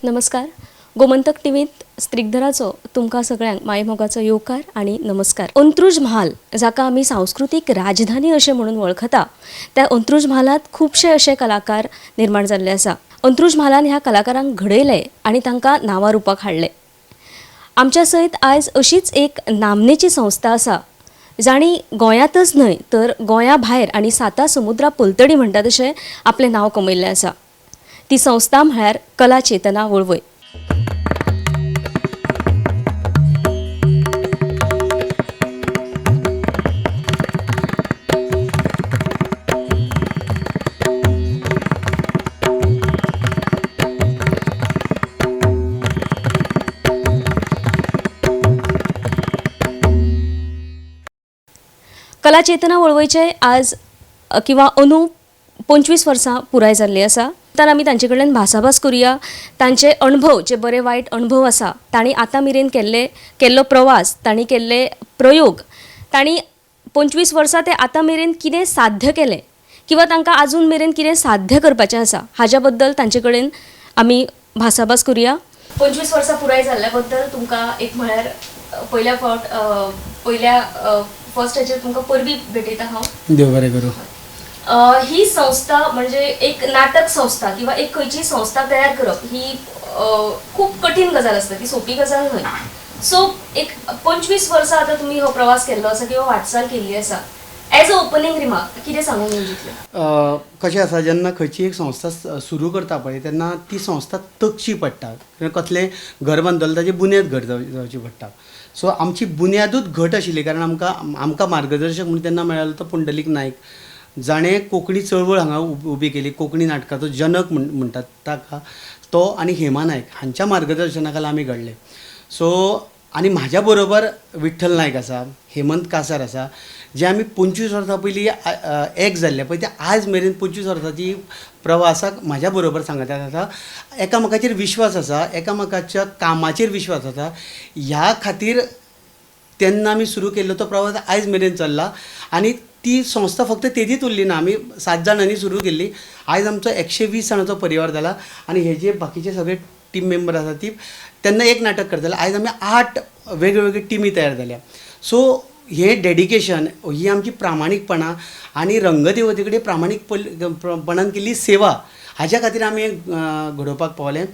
नमस्कार. गोमंतक टिवींत स्त्रीधराचो तुमकां सगळ्यांक मायमोगाचो येवकार आनी नमस्कार. अंत्रुज म्हाल जाका आमी सांस्कृतीक राजधानी अशें म्हणून वळखता त्या अंत्रुज म्हालांत खुबशे अशे कलाकार निर्माण जाल्ले आसा. अंत्रुज म्हालान ह्या कलाकारांक घडयले आनी तांकां नांवा रुपाक हाडले. आमच्या सयत आयज अशीच एक नामनेची संस्था आसा जाणी गोंयांतच न्हय तर गोंया भायर आनी साता समुद्रा पलतडी म्हणटा तशें आपलें नांव कमयल्लें आसा. ती संस्था म्हळ्यार कला चेतना वळवय. कला चेतना वळवयचे आज किंवा अंदू 25 वर्सां पुराय जाल्ली आसा. तर आमी तांचे कडल्यान भासाभास करुया. तांचे अणभव जे बरे वायट अणभव आसा, तांणी आतां मेरेन केल्लो प्रवास, तांणी केल्ले प्रयोग, तांणी 25 वर्सां ते आतां मेरेन कितें साध्य केलें किंवा तांकां आजून मेरेन कितें साध्य करपाचें आसा हाज्या बद्दल तांचे कडेन आमी भासाभास करुया. 25 वर्सां पुराय जाल्ल्या बद्दल तुमकां एक म्हळ्यार पयल्या फावट पयल्या फर्स्ट हाचेर तुमकां परबीं भेटयता हांव. देव बरें करूं. ही संस्था म्हणजे एक नाटक संस्था किंवा एक खंयची संस्था तयार करप ही खूब कठीण गजाल आसता, ती सोंपी गजाल न्हय. सो एक 25 वर्सां आतां तुमी हो प्रवास केल्लो आसा किंवा वाटचाल केल्ली आसा. एज अ ओपनींग रिमार्क कितें सांगूंक येवजितलें? कशें आसा, जेन्ना खंयची एक संस्था सुरू करता पळय तेन्ना ती संस्था तगची पडटा. कसलें घर बांदतलो ताची बुन्याद घट जावची पडटा. सो आमची बुन्यादूच घट आशिल्ली कारण आमकां मार्गदर्शक म्हणून तेन्ना मेळ्ळो तो पुंडलीक नायक, जाणें कोंकणी चळवळ हांगा उबी केली, कोंकणी नाटकाचो जनक म्हणटात ताका, तो आनी हेमा नायक हांच्या मार्गदर्शना खाला आमी घडले. सो आनी म्हाज्या बरोबर विठ्ठल नायक आसा, हेमंत कासार आसा, जे आमी 25 वर्सां पयलीं एक जाल्ले पळय ते आज मेरेन 25 वर्सांची प्रवासाक म्हाज्या बरोबर सांगाताक आसा. एकामेकाचेर विश्वास आसा, एकामेकाच्या कामाचेर विश्वास आसा. ह्या खातीर तेन्ना आमी सुरू केल्लो तो प्रवास आयज मेरेन चल्ला. आनी ती संस्था फक्त तेजीच उरली ना, आमी 7 जाणांनी सुरू केल्ली, आयज आमचो 120 जाणांचो परिवार जाला. आनी हे जे बाकीचे सगळे टीम मेंबर आसा ती तेन्ना एक नाटक करताले, आयज आमी 8 वेगळे टिमी तयार जाल्या. सो हे डेडिकेशन, ही आमची प्रामाणीकपणां आनी रंगदेवते कडेन प्रामाणीकपणान केल्ली सेवा हाज्या खातीर आमी घडोवपाक पावले.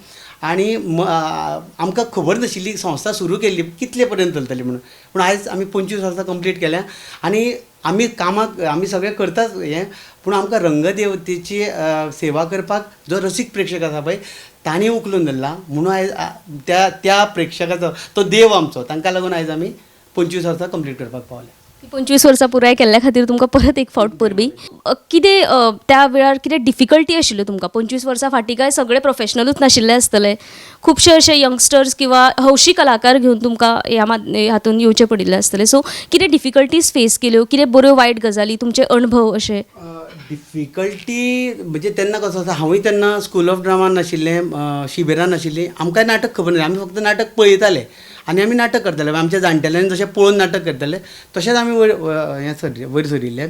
आनी आमकां खबर नाशिल्ली संस्था सुरू केल्ली कितले पर्यंत चलतली म्हणून, पूण आयज आमी 25 वर्सां कंप्लीट केल्या. आनी आमी कामाक आमी सगळें करताच हें, पूण आमकां रंगदेवतेची सेवा करपाक जो रसीक प्रेक्षक आसा पळय तांणी उखलून धरला म्हणून आयज त्या त्या प्रेक्षकाचो तो देव आमचो, तांकां लागून आयज आमी 25 वर्सां कंप्लीट करपाक पावले. 25 वर्सां पुराय केल्ल्या खातीर तुमकां परत एक फावट परबीं. कितें त्या वेळार कितें डिफिकल्टी आशिल्ल्यो तुमकां? 25 वर्सां फाटीं काय सगळे प्रोफेशनलूच नाशिल्ले आसतले, खुबशे अशे यंगस्टर्स किंवा हौशी कलाकार घेवन तुमकां ह्या हातून येवचें पडिल्लें आसतलें. सो कितें डिफिकल्टीज फेस केल्यो, कितें बऱ्यो वायट गजाली, तुमचे अणभव अशे? डिफिकल्टी म्हणजे तेन्ना कसो आसा, हांवूय तेन्ना स्कूल ऑफ ड्रामान नाशिल्लें, शिबिरान नाशिल्लीं, आमकां नाटक खबर नासलें, आमी फक्त नाटक पळयताले आनी आमी नाटक करताले. आमच्या जाणटेल्यांनी जशें पळोवन नाटक करताले तशेंच आमी वयर हें वयर सरिल्ले.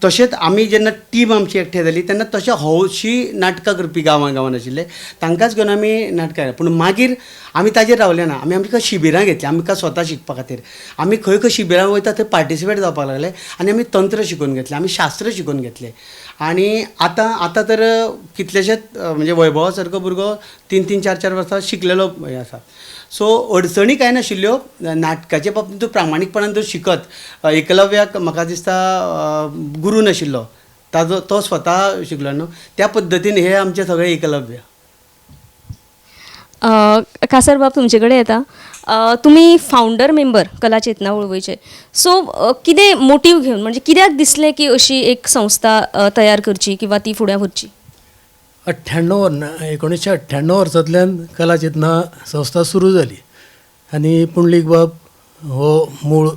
तशेंच आमी जेन्ना टीम आमची एकठांय जाली तेन्ना तशें हौशी नाटकां करपी गांवां गांवान आशिल्ले तांकांच घेवन आमी नाटकां. पूण मागीर आमी ताजेर रावले ना, आमी आमकां शिबिरां घेतलीं, आमकां स्वता शिकपा खातीर. आमी खंय खंय शिबिरां वयता थंय पार्टिसिपेट जावपाक लागले आनी आमी तंत्र शिकून घेतलें, आमी शास्त्र शिकून घेतलें. आनी आतां आतां तर कितलेशेच म्हणजे वैभवा सारको भुरगो 3 3 4 4 वर्सां शिकलेलो हें आसा. सो अडचणी कांय नाशिल्ल्यो नाटकाचे बाबतींत. तूं प्रामाणीकपणान जर शिकत, एकलव्याक म्हाका दिसता गुरू नाशिल्लो ताजो, तो स्वता शिकलो न्हू, त्या पद्दतीन हे आमचे सगळे एकलव्य. कासार बाब तुमचे कडेन येता. तुमी फावंडर मेंबर कला चेतना वळवयचे. सो कितें मोटीव घेवन, म्हणजे कित्याक दिसलें की अशी एक संस्था तयार करची किंवा ती फुडें व्हरची? 1998 वर्सांतल्यान कला चेतना संस्था सुरू जाली आनी पुंडलीक बाब हो मूळ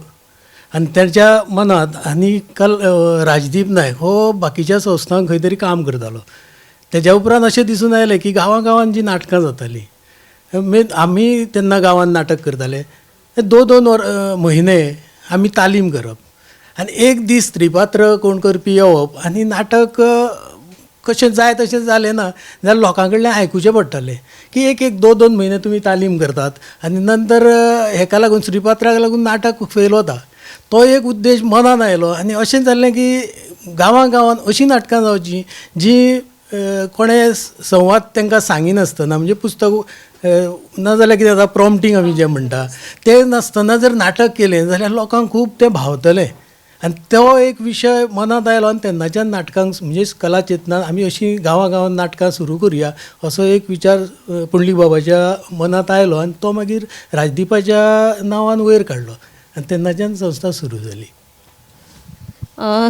आनी तेच्या मनांत आनी कल राजदीप नायक हो बाकीच्या संस्थांक खंय तरी काम करतालो. तेज्या उपरांत अशें दिसून आयलें की गांवां गांवांत जी नाटकां जातालीं, मेन आमी तेन्ना गांवांत नाटक करताले, 2-2 म्हयने आमी तालीम करप. आनी एक दीस स्त्री पात्र कोण करपी येवप आनी नाटक कशें जाय तशें जालें ना जाल्यार लोकां कडल्यान आयकुचें पडटालें की एक एक दोन दोन म्हयने तुमी तालीम करतात आनी नंतर हेका लागून स्त्री पात्राक लागून नाटक फेल वता. तो एक उद्देश मनान आयलो आनी अशें जालें की गांवां गांवांत अशीं नाटकां जावचीं जीं कोणें संवाद तांकां सांगिनासतना, म्हणजे पुस्तक नाजाल्यार कितें जाता प्रॉम्पटींग आमी जें म्हणटा तें नासतना जर नाटक केलें जाल्यार लोकांक खूब तें भावतलें. आनी तो एक विशय मनांत आयलो आनी तेन्नाच्यान नाटकांक म्हणजे कला चेतना आमी अशीं गांवां गांवांत नाटकां सुरू करुया असो एक विचार पुंडलीक बाबाच्या मनांत आयलो आनी तो मागीर राजदीपाच्या नांवान वयर काडलो आनी तेन्नाच्यान संस्था सुरू जाली.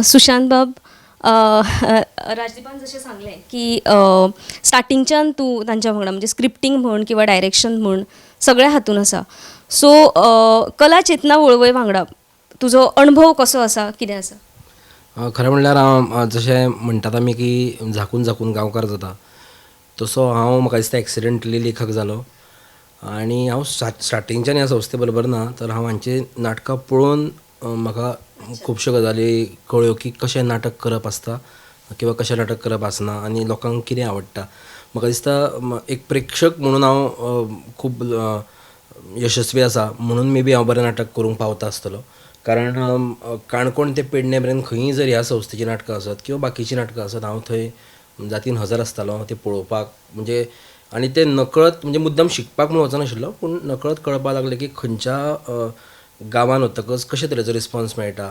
सुशांत बाब, राजदीपान जशें सांगलें की स्टार्टिंगच्यान तूं तांच्या वांगडा म्हणजे स्क्रिप्टींग म्हण किंवा डायरेक्शन म्हण सगळ्या हातून आसा. सो कला चेतना वळवय वांगडा तुजो अणभव कसो आसा, कितें आसा? खरें म्हणल्यार हांव जशें म्हणटात आमी की झाकून झाकून गांवकार जाता तसो हांव म्हाका दिसता एक्सिडेंटली लेखक जालो आनी हांव स्टार्टिंगच्यान ह्या संस्थे बरोबर ना, तर हांव हांची नाटकां पळोवन म्हाका खुबश्यो गजाली कळ्ळ्यो की कशें नाटक करप आसता किंवा कशें नाटक करप आसना आनी लोकांक कितें आवडटा. म्हाका दिसता एक प्रेक्षक म्हणून हांव खूब यशस्वी आसा म्हणून मे बी हांव बरें नाटक करूंक पावता आसतलो, कारण काणकोण ते पेडणे मेरेन खंयी जर ह्या संस्थेचीं नाटकां आसत किंवा बाकीचीं नाटकां आसत हांव थंय जातीन हजर आसतालो तें पळोवपाक. म्हणजे आनी ते नकळत म्हणजे मुद्दम शिकपाक म्हूण वचनाशिल्लो पूण नकळत कळपाक लागलें की खंयच्या गांवान वतकच कशे तरेचो रिस्पोन्स मेळटा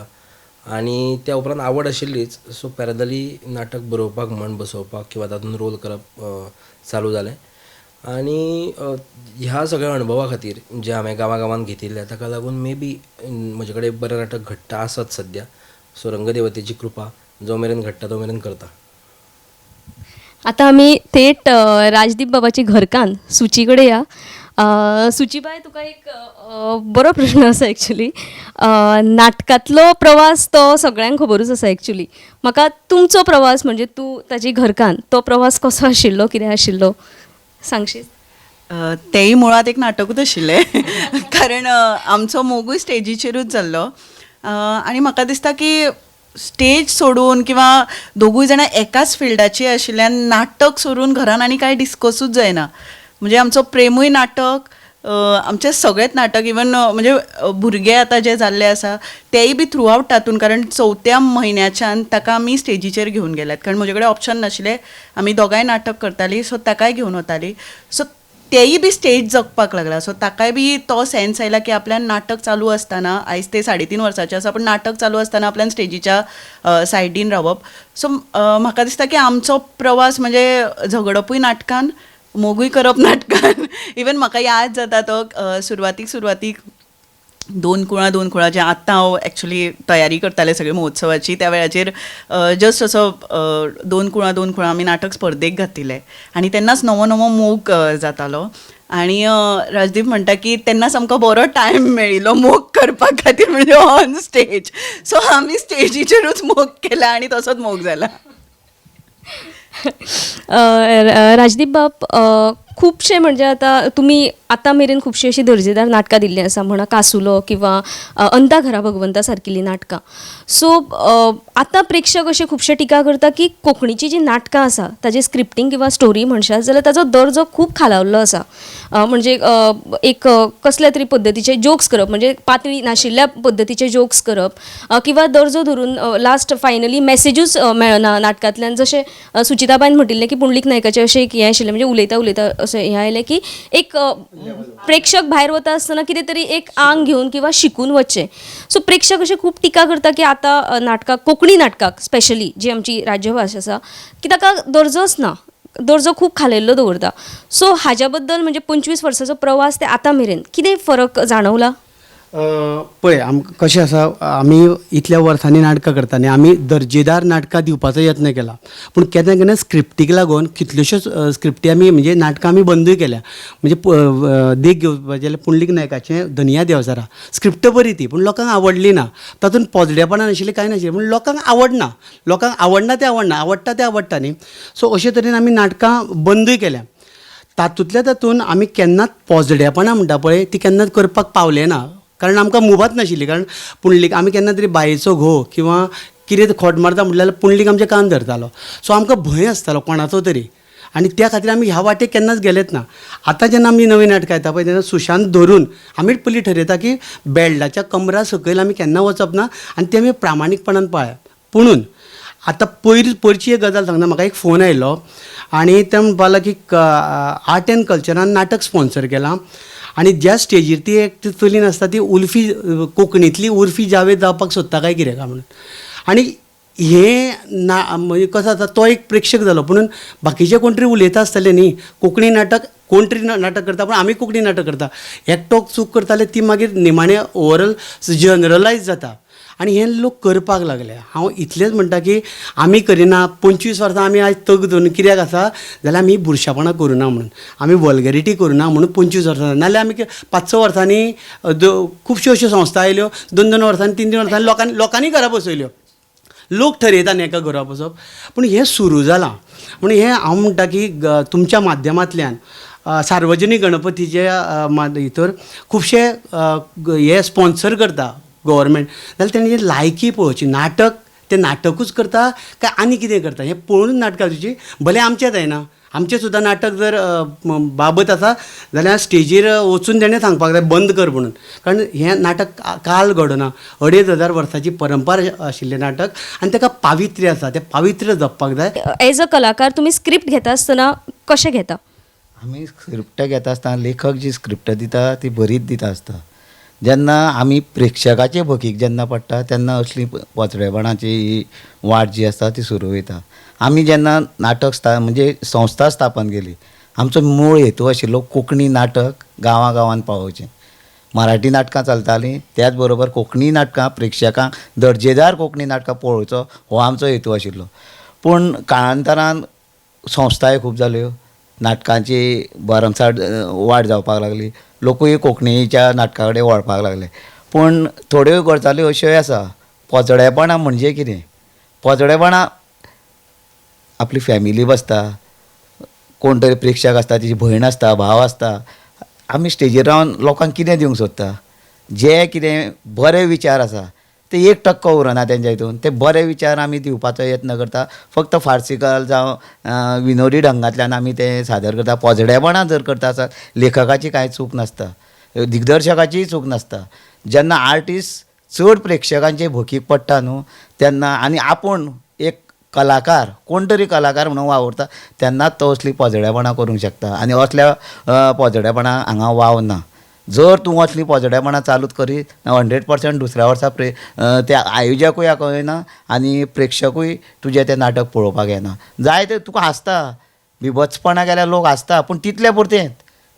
आनी त्या उपरांत आवड आशिल्लीच. सो पॅरलली नाटक बरोवपाक म्हण बसोवपाक किंवा तातूंत रोल करप चालू जालें आनी ह्या सगळ्या अणभवा खातीर जे हांवें गांवां गांवांत घेतिल्ले ताका लागून मे बी म्हजे कडेन बरें नाटक घडटा आसत सद्या. सो रंगदेवतेची कृपा जो मेरेन घडटा तो मेरेन करता. आतां आमी थेट राजदीप बाबाची घरकान्न सुची कडेन या. सुचीबाय, तुका एक बरो प्रश्न आसा एक्चुली. नाटकांतलो प्रवास तो सगळ्यांक खबरूच आसा एक्चुली. म्हाका तुमचो प्रवास म्हणजे तूं ताजी घरकान्न, तो प्रवास कसो आशिल्लो, कितें आशिल्लो सांगशीत? तेंय मुळांत एक नाटकूच आशिल्लें कारण आमचो मोगूय स्टेजीचेरूच जाल्लो आनी म्हाका दिसता की स्टेज सोडून किंवा दोगूय जाणां एकाच फिल्डाची आशिल्ल्यान नाटक सोडून घरान आनी कांय डिस्कसूच जायना. म्हणजे आमचो प्रेमूय नाटक, आमचें सगळेंच नाटक, इवन म्हणजे भुरगे आतां जे जाल्ले आसा तेय बी थ्रू आवट तातूंत, कारण चवथ्या म्हयन्याच्यान ताका आमी स्टेजीचेर घेवन गेल्यात, कारण म्हजे कडेन ऑप्शन नाशिल्लें, आमी दोगांय नाटक करतालीं, सो ताकाय घेवन वतालीं. सो तेय बी स्टेज जगपाक लागला, सो ताकाय बी तो सेन्स आयला की आपल्यान नाटक चालू आसतना, आयज ते 3.5 वर्सांचे आसा पूण नाटक चालू आसतना आपल्यान स्टेजीच्या सायडीन रावप. सो म्हाका दिसता की आमचो प्रवास म्हणजे झगडपूय नाटकान, मोगूय करप नाटकान. इवन म्हाका याद जाता तो सुरवातीक सुरवातीक दोन कुळां दोन कुळां जें आत्तां हांव एक्चुली तयारी करतालें सगळे महोत्सवाची, त्या वेळाचेर जस्ट असो दोन कुळां दोन कुळां आमी नाटक स्पर्धेक घातिल्लें आनी तेन्नाच नवो नवो मोग जातालो आनी राजदीप म्हणटा की तेन्नाच आमकां बरो टायम मेळिल्लो मोग करपा खातीर, म्हणजे ऑन स्टेज. सो आमी स्टेजीचेरूच मोग केला आनी तसोच मोग जाला. राजदीप बाब, खुबशे म्हणजे आतां तुमी आतां मेरेन खुबशीं अशीं दर्जेदार नाटकां दिल्लीं आसा, म्हणा कासुलो किंवा अंता घरा भगवंता सारकिल्लीं नाटकां. सो आतां प्रेक्षक अशे खुबशे टिका करता की कोंकणीचीं जीं नाटकां आसा ताजें स्क्रिप्टींग किंवा स्टोरी म्हणशात जाल्यार ताजो दर्जो खूब खालावल्लो आसा. म्हणजे एक कसल्या तरी पद्दतीचे जोक्स करप, म्हणजे पातळी नाशिल्ल्या पद्दतीचे जोक्स करप किंवा दर्जो धरून लास्ट फायनली मॅसेजूच मेळना नाटकांतल्यान. जशें सुचिताबायन म्हणिल्लें की पुंडलीक नायकाचें अशें एक हें आशिल्लें, म्हणजे उलयता उलयता अशें हें आयलें की एक प्रेक्षक भायर वता आसतना कितें तरी एक आंग घेवन किंवा शिकून वचचें. सो प्रेक्षक अशें खूब टिका करता की आतां नाटकाक, कोंकणी नाटकाक स्पेशली जी आमची राज्यभास आसा की ताका दर्जोच ना, दर्जो खूब खालयल्लो दवरता. सो हाज्या बद्दल म्हणजे 25 वर्साचो प्रवास ते आतां मेरेन कितें फरक जाणवला? पळय आमकां कशें आसा, आमी इतल्या वर्सांनी नाटकां करता आनी आमी दर्जेदार नाटकां दिवपाचो यत्न केला, पूण केन्ना केन्ना स्क्रिप्टीक लागून कितल्योश्योच स्क्रिप्टी आमी म्हणजे नाटकां आमी बंदूय केल्या. म्हणजे देख घेवपाचें जाल्यार पुंडलीक नायकाचें धनया देवचारा स्क्रिप्ट बरी ती, पूण लोकांक आवडली ना, तातूंत पोजडेपणां नाशिल्लीं कांय नाशिल्लें, पूण लोकांक आवडना, लोकांक आवडना तें आवडना, आवडटा तें आवडटा न्ही. सो अशे तरेन आमी नाटकां बंदूय केल्या. तातूंतल्या तातूंत आमी केन्नाच पोजडेपणां म्हणटा पळय ती केन्नाच करपाक पावले ना. कारण आमकां मुभात नाशिल्ली. कारण पुंडलीक आमी केन्ना तरी बायेचो घोव किंवां कितें खोट मारता म्हटल्यार पुंडलीक आमचे कान धरतालो. सो आमकां भंय आसतालो कोणाचो तरी आनी त्या खातीर आमी ह्या वाटेक केन्नाच गेलेच ना. आतां जेन्ना आमी नवीं नाटकां येता पळय तेन्ना सुशांत धरून आमीच पयलीं ठरयता की बेल्डाच्या कमरा सकयल आमी केन्ना वचप ना आनी तें आमी प्रामाणीकपणान पाळप. पुणून आतां पयरची एक गजाल सांगता. म्हाका एक फोन आयलो आनी ते म्हणपाक लागले की आर्ट एंड कल्चरान नाटक स्पॉन्सर केलां आनी ज्या स्टेजीर ती एक चली नासता ती उर्फी कोंकणींतली उर्फी जावेद जावपाक सोदता काय कितें काय म्हणून. आनी हें ना म्हणजे कसो आसा तो एक प्रेक्षक जालो, पुणून बाकीचे कोण तरी उलयता आसतले न्ही. कोंकणी नाटक कोण तरी नाटक करता पूण आमी कोंकणी नाटक करता. एकटो चूक करताले ती मागीर निमाणें ओवरऑल जनरलायज जाता आनी हें लोक करपाक लागले. हांव इतलेंच म्हणटा की आमी करिना 25 वर्सां आमी आयज तग धरून कित्याक आसा जाल्यार आमी बुरशेपणां करुना म्हणून, आमी वल्गरिटी करुना म्हणून 25 वर्सां. नाल्यार आमी 5-6 वर्सांनी खुबश्यो अश्यो संस्था आयल्यो, 2-2 वर्सांनी 3-3 वर्सांनी लोकांनी घरा बसयल्यो. लोक ठरयता न्ही एका घरा बसप. पूण हें सुरू जालां म्हूण हें हांव म्हणटा की तुमच्या माध्यमांतल्यान सार्वजनीक गणपतीचे भितर खुबशे हे स्पॉन्सर करता गव्हर्मेंट, जाल्यार तेणी लायकी पळोवची. नाटक तें नाटकूच करता काय आनी कितें करता हें पळोवनूच नाटकां दिवची. भलें आमचें जायना, आमचें सुद्दां नाटक जर बाबत आसा जाल्यार स्टेजीर वचून तेणें सांगपाक जाय बंद कर म्हणून. कारण हें नाटक काल घडना, 2500 वर्सांची परंपरा आशिल्लें नाटक आनी ताका पावित्र्य आसा, तें पावित्र्य जपपाक जाय. एज अ कलाकार तुमी स्क्रिप्ट घेता आसतना कशें घेता? आमी स्क्रिप्ट घेता आसतना लेखक जी स्क्रिप्ट दिता ती बरीच दिता आसता. जेन्ना आमी प्रेक्षकाचे भकीक जेन्ना पडटा तेन्ना असली पोचडेपणाची ही वाट जी आसता ती सुरू वयता. आमी जेन्ना नाटक म्हणजे संस्था स्थापन केली, आमचो मूळ हेतू आशिल्लो कोंकणी नाटक गांवां गांवांत पावोवचें. मराठी नाटकां चलतालीं त्याच बरोबर कोंकणी नाटकां प्रेक्षकांक दर्जेदार कोंकणी नाटकां पळोवचो हो आमचो हेतू आशिल्लो. पूण काळांतरान संस्थाय खूब जाल्यो, नाटकांची भरमसाठ वाड जावपाक लागली, लोकूय कोंकणीच्या नाटका कडेन वळपाक लागले. पूण थोड्यो गजाली अश्योय आसा, पोचडेपणां म्हणजे कितें, पोचडेपणां आपली फॅमिली बसता, कोण तरी प्रेक्षक आसता, तिची भयण आसता, भाव आसता. आमी स्टेजीर रावन लोकांक कितें दिवंक सोदता, जे कितें बरे विचार आसा ते 1% उरना तेंच्या हितून. ते बरे विचार आमी दिवपाचो यत्न करता. फक्त फार्सिकल जावं विनोदी ढंगांतल्यान आमी ते सादर करता. पोजडेपणां जर करता आसत लेखकाची कांय चूक नासता, दिग्दर्शकाचीय चूक नासता. जेन्ना आर्टिस्ट चड प्रेक्षकांचे भकीक पडटा न्हू तेन्ना, आनी आपूण एक कलाकार कोण तरी कलाकार म्हणून वावुरता तेन्नाच तो असलीं पोजडेपणां करूंक शकता. आनी असल्या पोजडेपणां हांगा वाव ना. जर तूं असलीं पोजडेपणां चालूच करीत 100% दुसऱ्या वर्सा ते आयोजकूय कळना आनी प्रेक्षकूय तुजें तें नाटक पळोवपाक येना. जाय ते तुका हांसता, बिभत्सपणां केल्यार लोक हांसता, पूण तितले पुरतें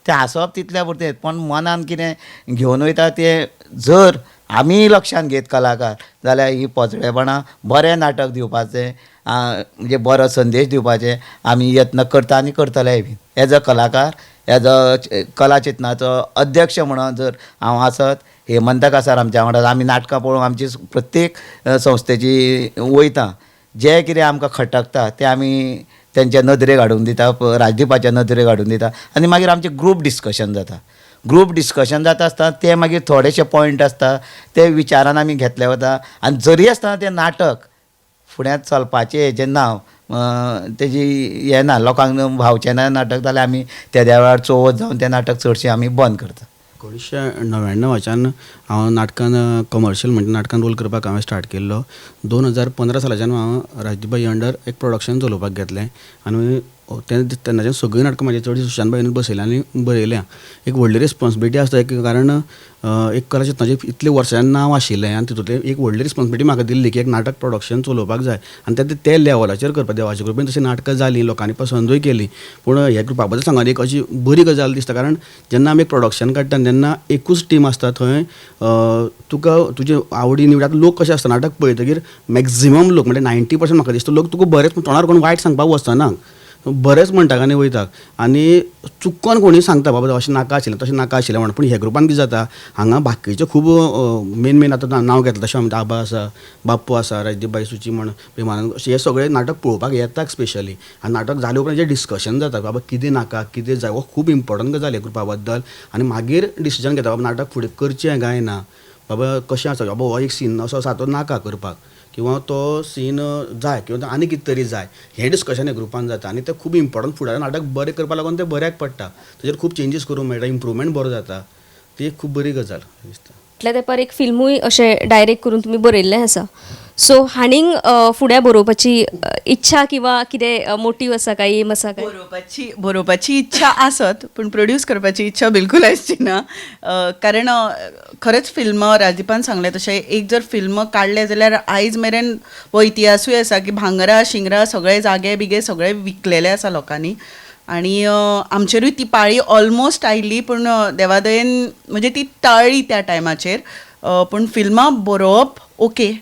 तें हांसप तितल्या पुरतें, पण मनान कितें घेवन वयता तें जर आमी लक्षांत घेत कलाकार जाल्यार ही पोजडेपणां बरें नाटक दिवपाचें म्हणजे बरो संदेश दिवपाचें आमी यत्न करता आनी करतलेय बी. एज अ कलाकार, एज अ कला चेतनाचो अध्यक्ष म्हणून जर हांव आसत, हेमंत कासार आमच्या वांगडा, आमी नाटकां पळोवंक आमची प्रत्येक संस्थेची वयता, जें कितें आमकां खटकता तें आमी तेंच्या नदरेक हाडून दिता, राजदीपाच्या नदरेक हाडून दिता. आनी मागीर आमचें ग्रूप डिस्कशन जाता. ग्रूप डिस्कशन जाता आसतना ते मागीर थोडेशे पॉयंट आसता ते विचारान आमी घेतले वता. आनी जरी आसतना तें नाटक फुड्यांत चलपाचें हेजें नांव तेजी हें ना, लोकांक भावचें ना नाटक जाल्यार आमी तेद्या वेळार चवथ जावन तें नाटक चडशें आमी बंद करता. 1999 हांव नाटकान कमर्शियल म्हणजे नाटकान रोल करपाक हांवें स्टार्ट केल्लो. 2015 सालाच्यान हांव राजदीप भाई अंडर एक प्रोडक्शन चलोवपाक घेतलें आनी तेन्नाच्यान सगळीं नाटकां म्हाजी चडशीं सुशांत भाईनूच बसयल्या आनी बरयल्या. एक व्हडली रिस्पोन्सिबिलिटी आसता एक, कारण एक कला चेतनाचें इतलें वर्सांचें नांव आशिल्लें आनी तितूंतलें एक व्हडली रिस्पोन्सिबिलिटी म्हाका दिल्ली की एक नाटक प्रोडक्शन चलोवपाक जाय आनी ते ते लेवलाचेर करपाक. देवाचे कृपेन तशीं नाटकां जालीं, लोकांनी पसंदूय केलीं. पूण ह्या ग्रुपा बद्दल सांगून एक अशी बरी गजाल दिसता, कारण जेन्ना आमी एक प्रोडक्शन काडटा तेन्ना एकूच टीम आसता थंय, तुका तुजे आवडी निवडी. आतां लोक कशें आसता, नाटक पळयतकीर मॅक्झिमम लोक म्हणजे 90% म्हाका दिसता लोक तुका बरेंच तोंडार कोण वायट सांगपाक वचना. बरेंच म्हणटाकांनी वयता आनी चुकोन कोणूय सांगता बाबा अशें नाका आशिल्लें, तशें नाका आशिल्लें म्हण. पूण हे ग्रुपान कितें जाता, हांगा बाकीचे खूब मेन मेन आतां नांव घेतलें तशें आमचें आबा आसा, बाप्पू आसा, राजदीप बाई सुची म्हण, प्रेमानंद, अशे हे सगळे नाटक पळोवपाक येता स्पेशली. आनी नाटक जाले उपरांत जें डिस्कशन जाता बाबा कितें नाका कितें जाय, हो खूब इम्पोर्टंट गजाल हे ग्रुपा बद्दल. आनी मागीर डिसिजन घेता बाबा नाटक फुडें करचें काय ना, बाबा कशें आसा, बाबा हो एक सीन असो आसा तो नाका करपाक, किंवा तो सीन जाय किंवा आनी कितें तरी जाय, हें डिस्कशन हे ग्रुपान जाता. आनी तें खूब इम्पोर्टंट फुडाराक नाटक बरें करपा लागून तें बऱ्याक पडटा, तेजेर खूब चेंजीस करूंक मेळटा, इम्प्रूवमेंट बरो जाता, ती एक खूब बरी गजाल दिसता. फाटल्या तेंपार एक फिल्मूय अशें डायरेक्ट करून तुमी बरयल्लें आसा, सो हाणींग फुडें बरोवपाची इच्छा किंवा कितें मोटीव आसा काय, एम आसा काय? बरोवपाची इच्छा आसत पूण प्रोड्यूस करपाची इच्छा बिलकूल आसची ना. कारण खरेंच फिल्म राजदीपान सांगलें तशें एक जर फिल्म काडलें जाल्यार आयज मेरेन हो इतिहासूय आसा की भांगरा शिंगरा सगळे जागे बिगे सगळे विकलेले आसा लोकांनी. आनी आमचेरूय ती पाळी ऑलमोस्ट आयली, पूण देवादयेन म्हणजे ती टाळ्ळी त्या टायमाचेर. पूण फिल्मां बरोवप ओके,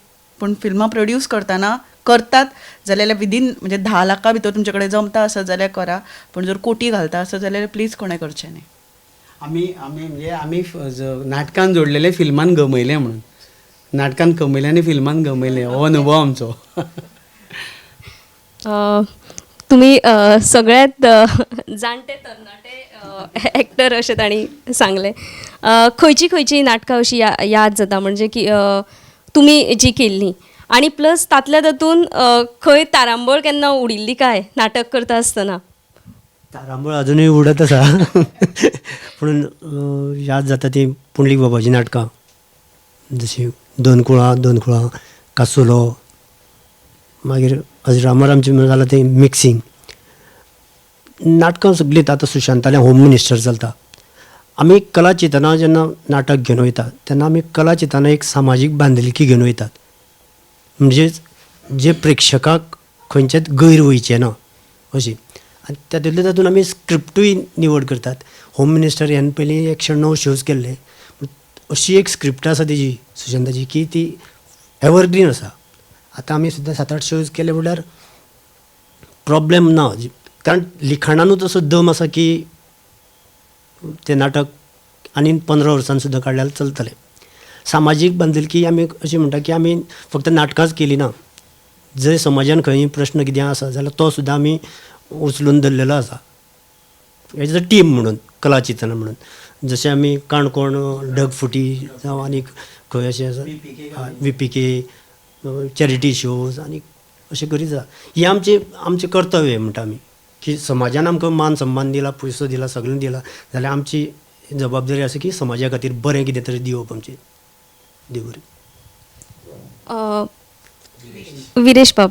पूण फिल्मां प्रोड्यूस करतना करतात जाल्यार विदीन म्हणजे 10 लाखां भितर तुमचे कडेन जमता आसत जाल्यार करा, पूण जर कोटी घालता आसत जाल्यार प्लीज कोणें करचें न्ही. आमी आमी म्हणजे आमी नाटकान जोडलेले फिल्मान गमयलें म्हणून, नाटकान कमयलें आनी फिल्मान गमयलें, हो अनुभव आमचो. तुमी सगळ्यांत जाणटे तरणाटे एक्टर अशें तांणी सांगलें. खंयची खंयची नाटकां अशी याद जाता म्हणजे की तुमी जी केल्लीं, आनी प्लस तातल्या तातूंत खंय तारांबळ केन्ना उडिल्ली काय नाटक करता आसतना? तारांबळ अजुनूय उडत आसा पूण याद जाता ती पुंडलीक बाबाचीं नाटकां, जशीं दोन कुळां, दोन कुळां, कासुलो, मागीर अजरामर आमचें जालां तें मिक्सींग नाटकां सगळीं. आतां सुशांतालें होम मिनिस्टर चलता. आमी कला चेतना जेन्ना नाटक घेवन वयता तेन्ना आमी कला चेतना एक सामाजीक बांदिलकी घेवन वयतात, म्हणजेच जे प्रेक्षकाक खंयचेच गैर वयचें ना अशी. आनी तातूंतले तातूंत आमी स्क्रिप्टूय निवड करतात. होम मिनिस्टर ह्यान पयलीं 109 शोज केल्ले, अशी एक स्क्रिप्ट आसा तेजी सुशांताची की ती एवरग्रीन आसा. आतां आमी सुद्दां 7-8 शोज केले म्हणल्यार प्रॉब्लेम ना, कारण लिखाणानूच असो दम आसा की तें नाटक आनी 15 वर्सां सुद्दां काडल्यार चलतलें. सामाजीक बांदिलकी आमी अशी म्हणटा की आमी फक्त नाटकांच केली ना, जंय समाजान खंय प्रश्न कितें आसा जाल्यार तो सुद्दां आमी उचलून धरलेलो आसा एज अ टीम म्हणून, कला चेतना म्हणून. जशें आमी काणकोण ढगफुटी जावं आनी खंय अशें आसा VPK charity shows आनी अशें करीत आसा. हें आमचें आमचें कर्तव्य म्हणटा आमी की समाजान आमकां मान सन्मान दिला, पयसो दिला, सगळें दिला, जाल्यार आमची जबाबदारी आसा की समाजा खातीर बरें कितें तरी दिवप आमचें. देव बरें. विरेश बाब,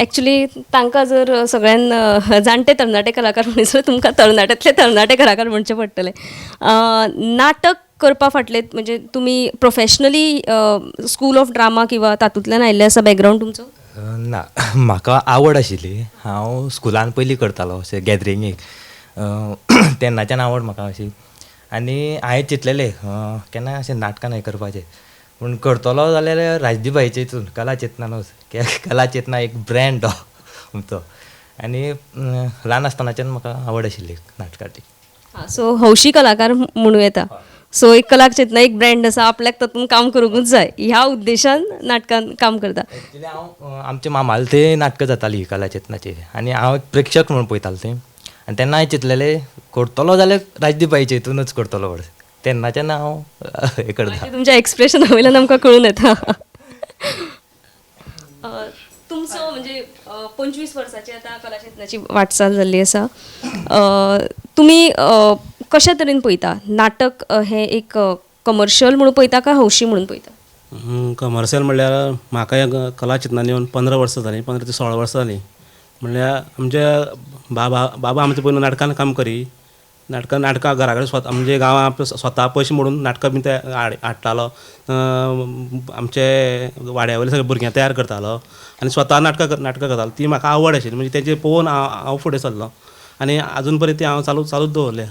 एक्चुली तांकां जर सगळ्यान जाणटे तरणाटे कलाकार म्हणसर तुमकां तरणाट्यांतले तरणाटे कलाकार म्हणचें पडटलें. नाटक करपा फाटले म्हणजे तुमी प्रोफेशनली स्कूल ऑफ ड्रामा किंवा तातूंतल्यान आयिल्ले आसा बॅकग्रावंड तुमचो? ना, म्हाका आवड आशिल्ली. हांव स्कुलान पयलीं करतालो अशें गॅदरिंगेक, तेन्नाच्यान आवड म्हाका अशी. आनी हांवें चिंतलेलें केन्नाय अशें नाटकान हें करपाचें, पूण करतलो जाल्यार राजदीप भाईचे हितून कला चेतनानूच, कित्याक कला चेतना एक ब्रँड तो आमचो. आनी ल्हान आसतनाच्यान म्हाका आवड आशिल्ली नाटकाची. सो हौशी कलाकार म्हणूं येता. सो एक कला चेतना एक ब्रँड आसा, आपल्याक तातूंत काम करूंकूच जाय ह्या उद्देशान नाटकान काम करता. एक्चुली हांव आमच्या मामाले ते नाटकां जातालीं कला चेतनाची, आनी हांव एक प्रेक्षक म्हणून पळयतालो तें. आनी तेन्ना हांवें चिंतलेलें करतलो जाल्यार राजदीप भाईचे हितूनच करतलो म्हण. तेन्नाच्यान हांव हें करता. तुमच्या एक्सप्रेशना वयल्यान आमकां कळून येता. तुमचो म्हणजे 25 वर्साची आतां कला चेतनाची वाटचाल जाल्ली आसा. तुमी कशा तरेन पळयता नाटक हें एक कमर्शियल म्हणून पळयता काय हौशी म्हणून पळयता? कमर्शियल म्हणल्यार म्हाका ह्या कला चेतनान येवन 15 वर्सां जालीं, 15 ते 16 वर्सां जालीं. म्हणल्यार आमच्या बाबा आमचे पयलू नाटकान काम करी, नाटकां घरा कडेन स्वता म्हणजे गांवां स्वता पयशे मोडून नाटकां बी ते हाडटालो, आमचे वाड्या वयले सगळे भुरग्यां तयार करतालो आनी स्वता नाटकां करतालो. ती म्हाका आवड आशिल्ली, म्हणजे तेजें पळोवन हांव फुडें सरलो आनी आजून पर्यंत ती हांव चालूच दवरल्या.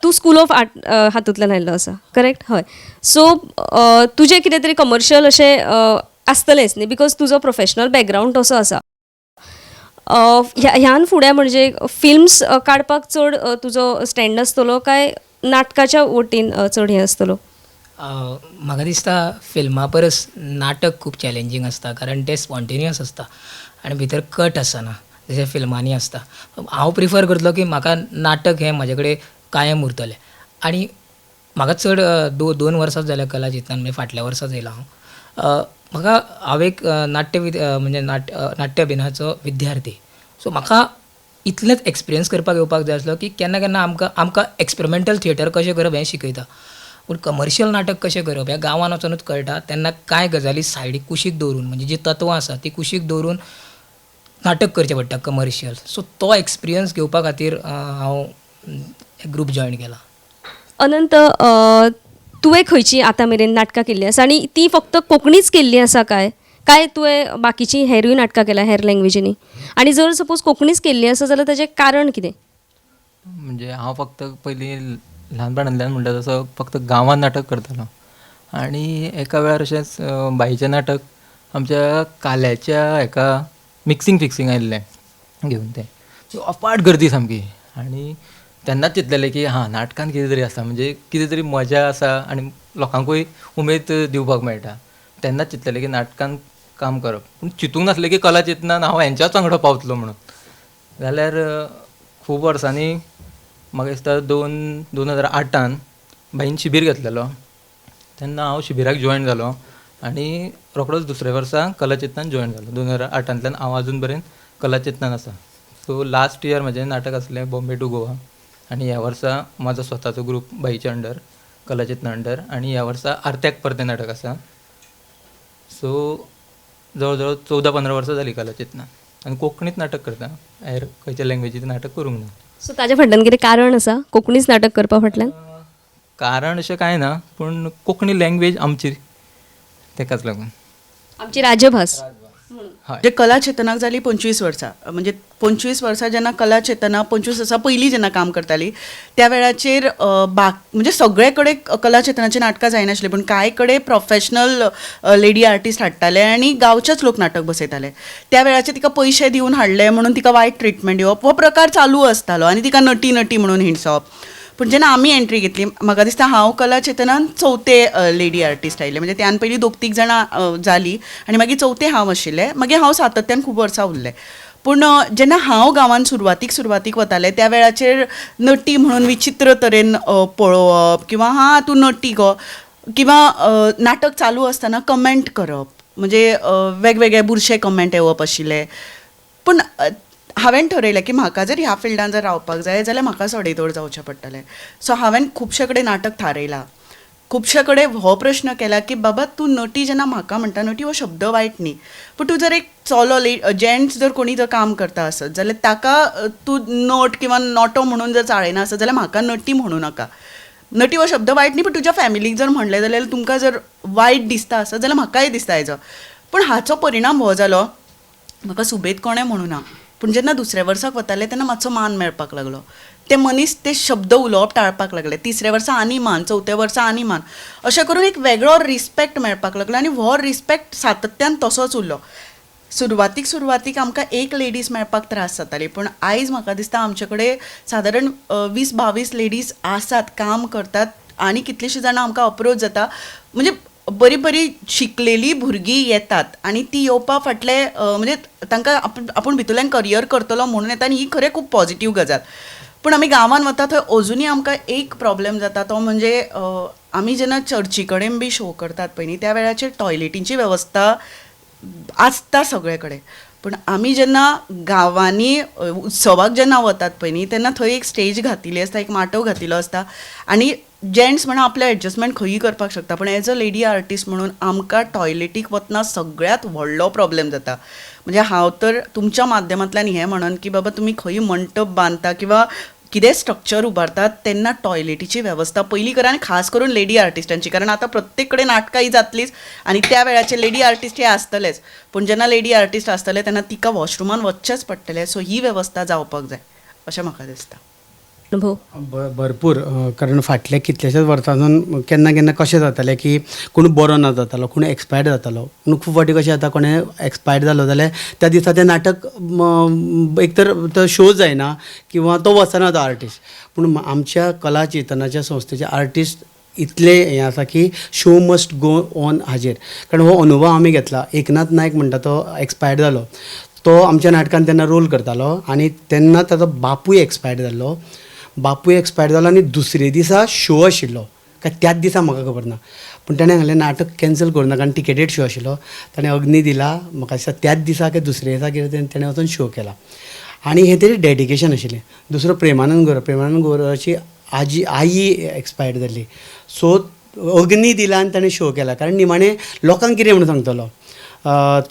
तूं स्कूल ऑफ आर्ट हातूंतल्यान आयिल्लो आसा, करेक्ट? हय. सो तुजें कितें तरी कमर्शियल अशें आसतलेंच न्ही, because तुजो प्रोफेशनल बॅकग्रावंड तसो आसा. ह्यान फुडें म्हणजे फिल्म्स काडपाक चड तुजो स्टँड आसतलो काय नाटकाच्या वटेन चड हें आसतलो? म्हाका दिसता फिल्मा परस नाटक खूब चॅलेंजींग आसता, कारण तें स्पोन्टेनियस आसता आनी भितर कट आसना जशें फिल्मांनी आसता. हांव प्रिफर करतलो की म्हाका नाटक हें म्हाजे कडेन कायम उरतलें. आनी म्हाका चड 2 वर्सां जाल्या कला चेतनान, म्हणजे फाटल्या वर्साच येयला हांव. म्हाका हांव एक नाट्य म्हणजे नाट्य अभिनयाचो विद्यार्थी, सो म्हाका इतलेंच एक्सपिरियन्स करपाक येवपाक जाय आसलो की केन्ना केन्ना आमकां आमकां एक्सपेरिमेंटल थिएटर कशें करप हें शिकयता, पूण कमर्शियल नाटक कशें करप हें गांवांत वचोनूच कळटा. तेन्ना कांय गजाली सायडीक कुशीक दवरून, म्हणजे जीं तत्वां आसा तीं कुशीक दवरून नाटक करचें पडटा कमर्शियल. सो तो एक्सपिरियन्स घेवपा खातीर हांव ग्रूप जॉयन केला. अनंत, तुवें खंयची आतां मेरेन नाटकां केल्लीं आसा आनी ती फक्त कोंकणीच केल्ली आसा काय काय तुवें बाकीची हेरूय नाटकां केल्या हेर लँग्वेजींनी? आनी जर सपोज कोंकणीच केल्ली आसा जाल्यार ताचें कारण कितें? म्हणजे हांव फक्त पयलीं ल्हानपणांतल्यान म्हणटा तसो फक्त गांवांत नाटक करतालो आनी एका वेळार अशेंच बाईचें नाटक आमच्या काल्याच्या हेका मिक्सींग फिक्सींग आयिल्लें घेवन, तें सो अफाट गर्दी सामकी. आनी तेन्नाच चिंतलेलें की हां नाटकान कितें तरी आसा, म्हणजे कितें तरी मजा आसा आनी लोकांकूय उमेद दिवपाक मेळटा. तेन्नाच चिंतलेलें की नाटकान काम करप, पूण चिंतूंक नासलें की कला चेतनान हांव हेंच्याच वांगडा पावतलो म्हणून. जाल्यार खूब वर्सांनी म्हाका दिसता 2008 बाईन शिबीर घेतलेलो, तेन्ना हांव शिबिराक जॉयन जालो आनी रोखडोच दुसऱ्या वर्सा कला चेतनान जॉयन जालो. 2008 हांव आजून पर्यंत कला चेतनान आसा. सो लास्ट इयर म्हजें नाटक आसलें बॉम्बे टू गोवा, आनी ह्या वर्सा म्हाजो स्वताचो ग्रूप बाईच्या अंडर, कला चेतना अंडर, आनी ह्या वर्सा आरत्याक परतें नाटक आसा. सो जवळ जवळ 14-15 वर्सां जालीं कला चेतना आनी कोंकणीत नाटक करता, हेर खंयच्या लँग्वेजींत नाटक करूंक ना. सो ताज्या फाटल्यान कितें कारण आसा कोंकणीच नाटक करपा फाटल्यान? कारण अशें कांय ना, पूण कोंकणी लँग्वेज आमची, तेकाच लागून आमची राजभास. म्हणजे कला चेतनाक जाली 25 वर्सां, म्हणजे 25 वर्सां जेन्ना कला चेतना 25 वर्सां पयलीं जेन्ना काम करताली त्या वेळाचेर म्हणजे सगळे कडेन कला चेतनाची नाटकां जायनाशिल्लीं, पूण कांय कडेन प्रोफेशनल लेडी आर्टिस्ट हाडटाले आनी गांवचेच लोक नाटक बसयताले. त्या वेळाचेर तिका पयशे दिवन हाडले म्हणून तिका वायट ट्रिटमेंट दिवप हो प्रकार चालू आसतालो आनी तिका नटी नटी म्हणून हिणसप. पूण जेन्ना आमी एंट्री घेतली, म्हाका दिसता हांव कला चेतनान चवथे लेडी आर्टिस्ट आयलें, म्हणजे त्यान पयलीं 2-3 जाणां जालीं आनी मागीर चवथे हांव आशिल्लें. मागीर हांव सातत्यान खूब वर्सां उरलें. पूण जेन्ना हांव गांवांत सुरवातीक वतालें त्या वेळाचेर नटी म्हणून विचित्र तरेन पळोवप किंवां हां तूं नटी गो, किंवां नाटक चालू आसतना कमेंट करप, म्हणजे वेगवेगळे बुरशे कमेंट येवप आशिल्ले. पूण हांवें ठरयलें की म्हाका जर ह्या फिल्डान जर रावपाक जाय जाल्यार म्हाका सडेतोड जावचें पडटलें. सो हांवें खुबशे कडेन नाटक थारयलां, खुबशे कडेन हो प्रश्न केला की बाबा तूं नटी जेन्ना म्हाका म्हणटा, नटी हो शब्द वायट न्ही, पूण तूं जर एक चलो जेंट्स जर कोणी जर काम करता आसत जाल्यार ताका तूं नट किंवां नोटो म्हणून जर चाळयना आसत जाल्यार म्हाका नटी म्हणूं नाका. नटी हो शब्द वायट न्ही, पूण तुज्या फॅमिलीक जर म्हणलें जाल्यार तुमकां जर वायट दिसता आसत जाल्यार म्हाकाय दिसता हेजो. पूण हाचो परिणाम हो जालो, म्हाका सुबेद कोणें म्हणूं ना, पूण जेन्ना दुसऱ्या वर्साक वतालें तेन्ना मातसो मान मेळपाक लागलो, ते मनीस ते शब्द उलोवप टाळपाक लागले. तिसऱ्या वर्सा आनी मान, चवथ्या वर्सा आनी मान, अशें करून एक वेगळो रिस्पेक्ट मेळपाक लागलो आनी हो रिस्पेक्ट सातत्यान तसोच उरलो. सुरवातीक आमकां एक लेडीज मेळपाक त्रास जाताली, पूण आयज म्हाका दिसता आमचे कडेन सादारण 20-22 लेडीज आसात, काम करतात आनी कितलींशीं जाणां आमकां अप्रोच जाता. म्हणजे बरी बरी शिकलेली भुरगीं येतात आनी ती येवपा फाटले म्हणजे तांकां आपूण भितूरल्यान करियर करतलो म्हणून येता आनी ही खरें खूब पॉझिटीव गजाल. पूण आमी गांवांत वता थंय अजुनूय आमकां एक प्रॉब्लेम जाता, तो म्हणजे आमी जेन्ना चर्ची कडेन बी शो करतात पळय न्ही, त्या वेळाचेर टॉयलेटींची वेवस्था आसता सगळे कडेन, पूण आमी जेन्ना गांवांनी उत्सवाक जेन्ना वतात पळय न्ही तेन्ना थंय एक स्टेज घातिल्ली आसता, एक माटव घातिल्लो आसता आनी जेंट्स म्हणून आपलें एडजस्टमेंट खंयूय करपाक शकता, पूण एज अ लेडी आर्टिस्ट म्हणून आमकां टॉयलेटीक वतना सगळ्यांत व्हडलो प्रॉब्लेम जाता. म्हणजे हांव तर तुमच्या माध्यमांतल्यान हें म्हणन की बाबा तुमी खंय मंटप बांदता किंवां कितें स्ट्रक्चर उबारतात तेन्ना टॉयलेटीची वेवस्था पयलीं करा आनी खास करून लेडी आर्टिस्टांची, कारण आतां प्रत्येक कडेन नाटकां ही जातलीच आनी त्या वेळाचेर लेडी आर्टिस्ट हे आसतलेच, पूण जेन्ना लेडी आर्टिस्ट आसतले तेन्ना तिका वॉशरुमान वचचेंच पडटलें. सो ही वेवस्था जावपाक जाय अशें म्हाका दिसता. अणभव? भरपूर, कारण फाटल्या कितल्याशाच वर्सां केन्ना केन्ना कशें जातालें की कोण बरो ना जातालो, कोण एक्सपायर्ड जातालो. पूण खूब फावटी कशें जाता, कोणें एक्सपायर्ड जालो जाल्यार त्या दिसा तें नाटक एक तर तो शो जायना किंवा तो वचना तो आर्टिस्ट. पूण आमच्या कला चेतनाच्या संस्थेचे आर्टिस्ट इतले हें आसा की शो मस्ट गो ऑन हाजेर, कारण हो अनुभव आमी घेतला. एकनाथ नायक म्हणटा तो एक्सपायर्ड जालो, तो आमच्या नाटकान तेन्ना रोल करतालो आनी तेन्ना ताजो बापूय एक्सपायर्ड जाल्लो. बापूय एक्सपायर्ड जालो आनी दुसरे दिसा शो आशिल्लो, काय त्याच दिसा म्हाका खबर ना, पूण ताणें सांगलें नाटक कॅन्सल करूं नाका, कारण टिकेटेड शो आशिल्लो. ताणें अग्नी दिला, म्हाका दिसता त्याच दिसा काय दुसरे दिसा कितें ताणें वचून शो केला आनी हें तेजें डेडिकेशन आशिल्लें. दुसरो प्रेमानंद गौरव, प्रेमानंद गौरवाची आजी आई एक्सपायर्ड जाल्ली, सो अग्नी दिला आनी ताणें शो केला, कारण निमाणें लोकांक कितें म्हणून सांगतलो.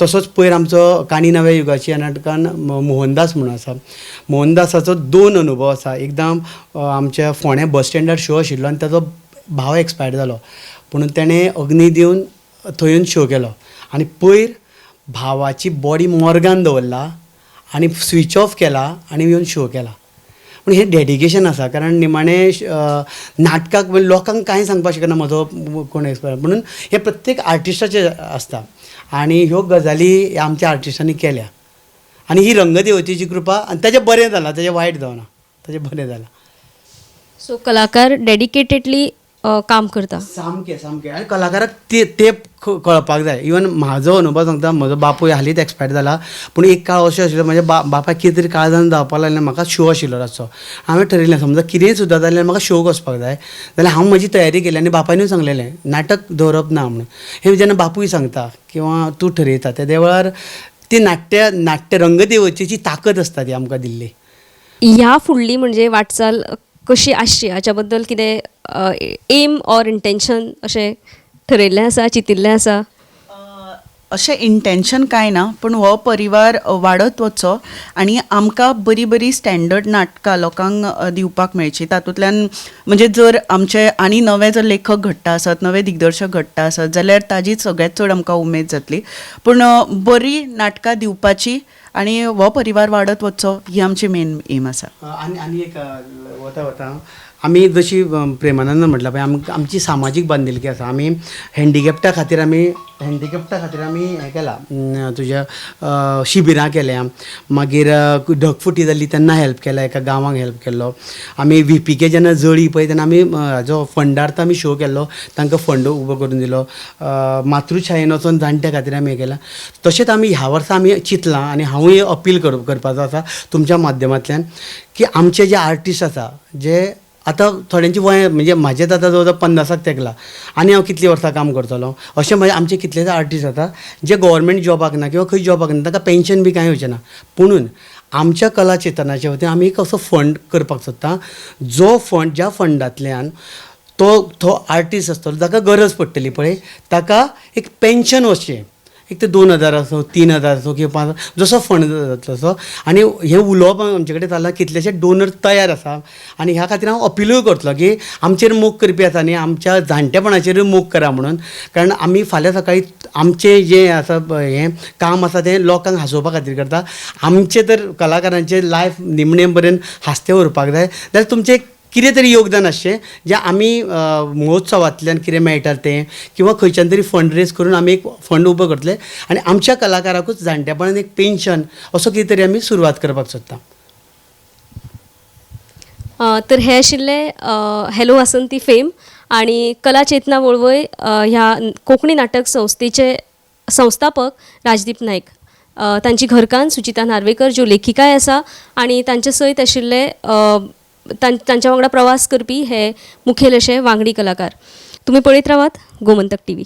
तसोच पयर आमचो काणी नव्या युगाची ह्या नाटकान मोहनदास म्हणून आसा, मोहनदासाचो दोन अनुभव आसा. एकदां आमच्या फोंड्या बस स्टँडार शो आशिल्लो आनी ताजो भाव एक्सपायर्ड जालो, पूण ताणें अग्नी दिवन थंय शो केलो आनी पयर भावाची बॉडी मोर्गान दवरला आनी स्विच ऑफ केला आनी येवन शो केला. पूण हें डेडिकेशन आसा, कारण निमाणें नाटकाक लोकांक कांय सांगपाक शकना म्हजो कोण एक्सपायर, म्हणून हें प्रत्येक आर्टिस्टाचें आसता आनी ह्यो गजाली आमच्या आर्टिस्टांनी केल्या आनी ही रंगदेवतेची कृपा आनी ताजें बरें जालां, ताजें वायट जावना, ताजें बरें जालां. सो कलाकार डेडिकेटेडली काम करता. सामकें सामकें, आनी कलाकाराक ते कळपाक जाय. इवन म्हाजो अनुभव सांगता, म्हजो बापूय हालींच एक्सपायर जाला, पूण एक काळ अशें आशिल्लो म्हज्या बापायक कितें तरी काळजान जावपाक लागलें, म्हाका शो आशिल्लो रातचो. हांवें ठरयलें समजा कितेंय सुद्दां जाल्यार म्हाका शोक वचपाक जाय, जाल्यार हांव म्हजी तयारी केली आनी बापायनूय सांगलेलें नाटक दवरप ना म्हणून. हें जेन्ना बापूय सांगता किंवा तूं ठरयता तेद्या वेळार ती नाट्य रंगदेवतेची ताकद आसता ती आमकां दिल्ली. ह्या फुडली म्हणजे वाटचाल कशी आसची हाच्या बद्दल कितें एम ऑर इंटेन्शन अशें ठरयल्लें आसा, चिंतिल्लें आसा? अशें इंटेन्शन कांय ना, पूण हो परिवार वाडत वचचो आनी आमकां बरी बरी स्टँडर्ड नाटकां लोकांक दिवपाक मेळची. तातूंतल्यान म्हणजे जर आमचे आनी नवे जर लेखक घडटा आसत, नवे दिग्दर्शक घडटा आसत जाल्यार ताजी सगळ्यांत चड आमकां उमेद जातली. पूण बरी नाटकां दिवपाची आनी हो परिवार वाडत वचचो ही आमची मेन एम आसा. आनी आनी एक वता वता आमी जशी प्रेमानंद म्हटलां पळय, आमची सामाजीक बांदिलकी आसा. आमी हँडिकॅप्टा खातीर आमी हें केलां, तुज्या शिबिरां केल्या, मागीर ढगफुटी जाल्ली तेन्ना हेल्प केला, एका गांवांक हेल्प केल्लो. आमी VPK जेन्ना जळी पळय तेन्ना आमी हाजो फंडार्थ आमी शो केल्लो, तांकां फंड उबो करून दिलो. मातृछायेन वचोन जाणट्या खातीर आमी हें केलां. तशेंच आमी ह्या वर्सा आमी चिंतलां आनी हांवूय अपील करपाचो आसा तुमच्या माध्यमांतल्यान की आमचे जे आर्टिस्ट आसा, जे आतां थोड्यांची वय म्हणजे म्हाजें आतां जवळ जवळ 50 तेंकला आनी हांव कितलीं वर्सां काम करतलो, अशें म्हजे आमचे कितलेशे आर्टिस्ट आसा जे गव्हर्मेंट जॉबाक ना किंवा खंय जॉबाक ना, तांकां पेन्शन बी कांय येवचें ना. पुणून आमच्या कला चेतनाच्या वतीन आमी एक असो फंड करपाक सोदता, जो फंड ज्या फंडांतल्यान तो आर्टिस्ट आसतलो ताका गरज पडटली पळय, ताका एक पेन्शन वचचें, एक तर 2000 आसूं, 3000 आसूं किंवा 5000 जसो फंड जातलो तसो. आनी हें उलोवप आमचे कडेन चल्लां, कितलेशे डोनर तयार आसा आनी ह्या खातीर हांव अपिलूय करतलो की आमचेर मोग करपी आसा न्ही, आमच्या जाणटेपणाचेरूय मोग करा म्हणून, कारण आमी फाल्यां सकाळीं आमचें जें आसा हें काम आसा तें लोकांक हांसोवपा खातीर करता. आमचें तर कलाकारांचें लायफ निमणे पर्यंत हांसतें उरपाक जाय जाल्यार तुमचें कितें तरी योगदान आसचें जें आमी महोत्सवांतल्यान कितें मेळटा तें किंवा खंयच्यान तरी फंड रेज करून आमी एक फंड उबो करतले आनी आमच्या कलाकाराकूच जाणटेपणान एक पेन्शन असो कितें तरी आमी सुरवात करपाक सोदता. तर हे आशिल्ले हॅलो वासंती फेम आनी कला चेतना वळवय ह्या कोंकणी नाटक संस्थेचे संस्थापक राजदीप नायक, तांची घरकान्न सुचिता नार्वेकर ज्यो लेखिकाय आसा आनी तांचे सयत आशिल्ले तांच्या वांगडा प्रवास करपी हे मुखेल अशे वांगडी कलाकार. तुमी पळयत रावात गोमंतक टीव्ही.